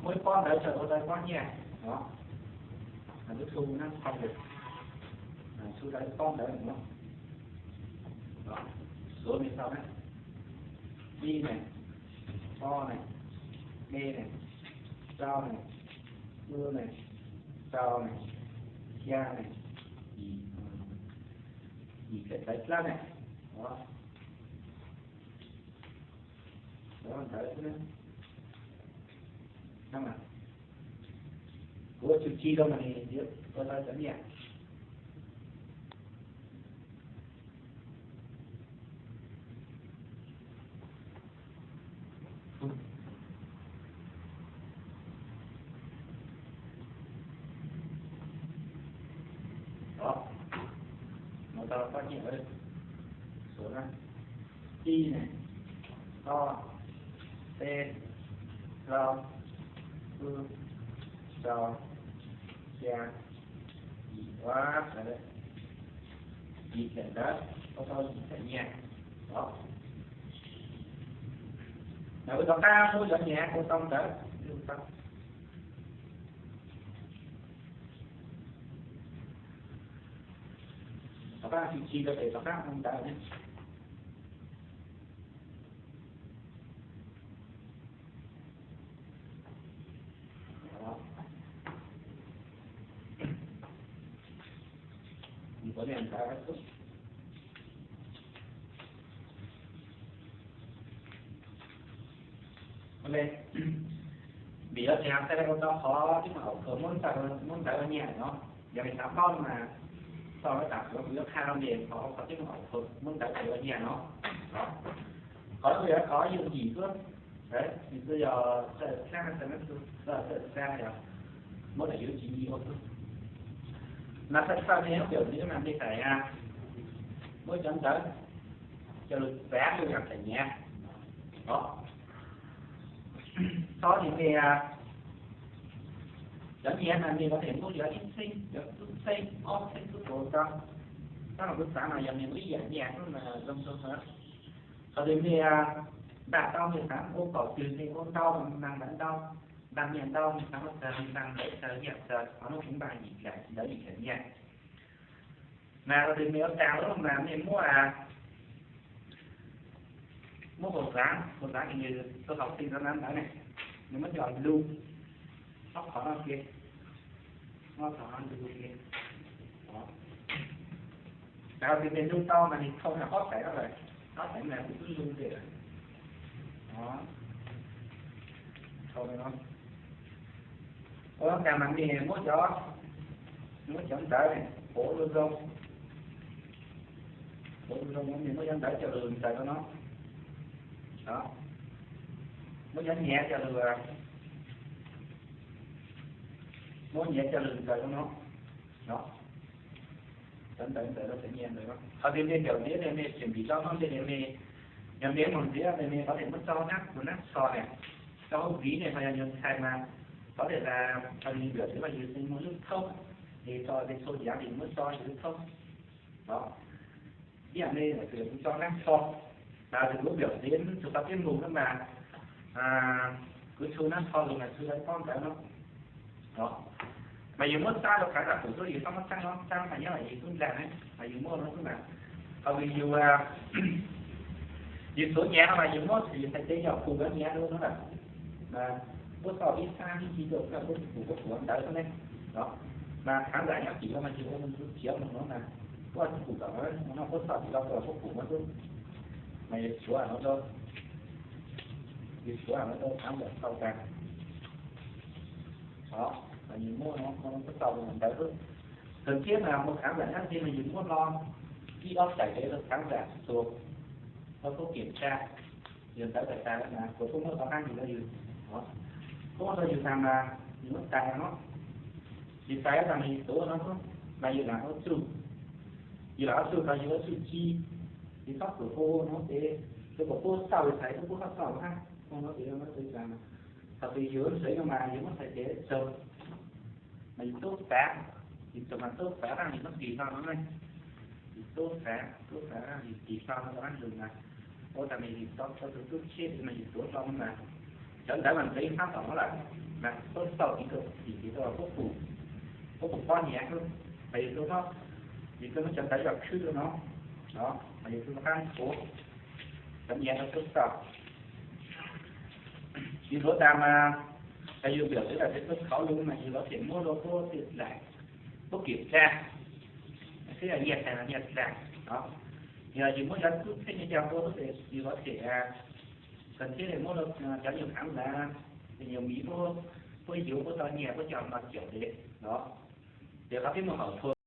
Muab ib pob ntawv tso ua tau ib pob nyiaj no. Lub thu na, thu tau ib pob ntawv no. Suav me tau na, ib ne, ob ne, me ne, rau ne, wb ne, rau ne, xya ne, yim, yim tawm dlawb ne. Ntawv xwb na. Kuv ua tsu tsi rau mas nws yuav ua tau cov nyiaj. Mus tau pab nyiaj lawm. Suav na, ib ne, ob, peb, plaub, wb, rau, xya, yim, ua, yim tawm dlawb, ua tau yim tawm nyiaj. Wb rov qab muab cov nyiaj ua tau ntawv. Rov qab tsu tsi rau ces rov qab ua ntawv ne. Vim yog tias hais tias ua tau qhov tib neeg ua khawv muab ntawv, muab ntawv ua nyiaj no, yog li xav paub mas txog lawv tam sim no kuv yuav qha rau nws qhov, qhov tib neeg ua khawv muab ntawv ua nyiaj no. Qhov no yog qhov yooj yim xwb, nws twb yog txawj txhab, txawj txhab yog muab daim yuav tsis nyiaj ua xwb. Mas txhawj txhawj nej yuav pim li mas nej txais muab cov ntawv coj lug txav lug yam txais nyiaj. Txhob li nej cov nyiaj mas nej có thể muab cov ib txheeb, cov ib txheeb, ob txheeb xwb puas tau. Txhob los kuv xav mas yog nej muab ib yam nyiaj xwb mas zoo zoo. Qhov twg nej npaj tau nej xav ua kaum twg nej ua ntau mas npaj ntau, npaj nyiaj ntau nej xav ua txawg npaj ntawv txawg nyiaj txawg, qhov no kuv npaj yim daim ntawv yim daim nyiaj. Mas qhov twg nej ua tag lawm mas nej muab, muab hauv xav, hauv xav ces nws tus hauv xim rau ntawd ne, nws muab coj lug, ob qhov no ke, ob qhov no lug ke. Qhov twg nej lug tau mas nws thau nram ob teev no lawm, ob teev mas kuv twb lug tiag lawm. Ua tag mas nej muab cov, muab cov ntawv ne, pauv zoo zoo, pauv zoo zoo, nej muab cov ntawv coj lug ntawm rau no. Muab cov nyiaj coj lug, muab nyiaj coj lug ntawm rau no. Cov ntawv ntawm rau cov nyiaj ntawd. Qhov twg nej nraum ntiav nej tseem ntim tau no tej nej, yog nej moog ntiav nej, nej có thể muab tso nab, tus nab tsho ne, tso hauv viv ne, ho yog yus ntxhais mas có thể là nws nrawm thiab mas yus muaj lub thoob, es tso tej txhua yaav es muab tso yus lub thoob. Ib yam nej lawm kuv tso nab tsho, tas tus kuv nraum ntiav tus qhov tib nus no mas kuv tshu nab tsho los mas tshu tau pob ntawv no. Mas yus muab txab rau khaav zam pum xwb, yus txhob muab txab no, txab mas nyob yus tub nraag ne, mas yus muab no xwb mas. Qhov yus, yus tuav nyiaj no mas yus muab yus txhais tes yog pum cov nyiaj no na. Mas muab txoj ib xab ib ci rau koj muab pum, muab pum ntawv xwb ne. Mas khaav zam nyob tim no mas yus ua mus khiav mus no mas, muab pum tom no, muab txoj tim no rau muab pum no xwb. Mas yus suav no rau, yus suav no rau khaav zam tau tag. Mas yus muab no, muab txoj ntawv xwb. Thaum thiab mas mus khaav zam nyob tim mas yus muab no ib ob daim rau khaav zam txuas, tau kuv kiểm tra, yus ntawv tag tag mas kuv kuj muab tau qab yus rau yus, kuv muab rau yus tag mas yus muab tag no, yus tag tag mas yus tuav no xwb, mas yus lam ua txuj, yus lam ua txuj tau yus ua txuj ci, yus txhob pum ua no ces tus kuv kuj txauj yus txhais, kuv kuj txauj hab, ua no ces no tag mas, thaum twg yus nrhiav no mas yus muab txhais tes txug, mas yus tub fav, yus txug mas tub fav, yus muab tis hlo no ne, yus tub fav, tub fav yus tis hlo no rau dab ntug mas, ua tas mas yus tau tau tus tub tsheb mas yus tuav hlo no mas, Cov ntawv mas ntev tab tom no lawm, mas first step, ib, ib, ib, first step, first step nyiav, mas yus tuaj no, yus tuaj muab cov ntawv zog khwb rau no, no, mas yus tuaj qab ua cov nyiav rau first step. Yus luav tas mas, yus npiam xwb lawm peb tuaj khauv lus mas yus lov tias muab rau puab tij laim, puab kiểm tra, xwb yog nyiaj tag los nyiaj tag no. Yog yus muab cov kub txeeg coj puab ces yus lov tias, cần thiết muab rau cov nyuag khav ntawd, ces nyuag miv puab, puab yuav puab tau nyiaj puab coj los cawm dev no. Ces qhov peb muaj hom thua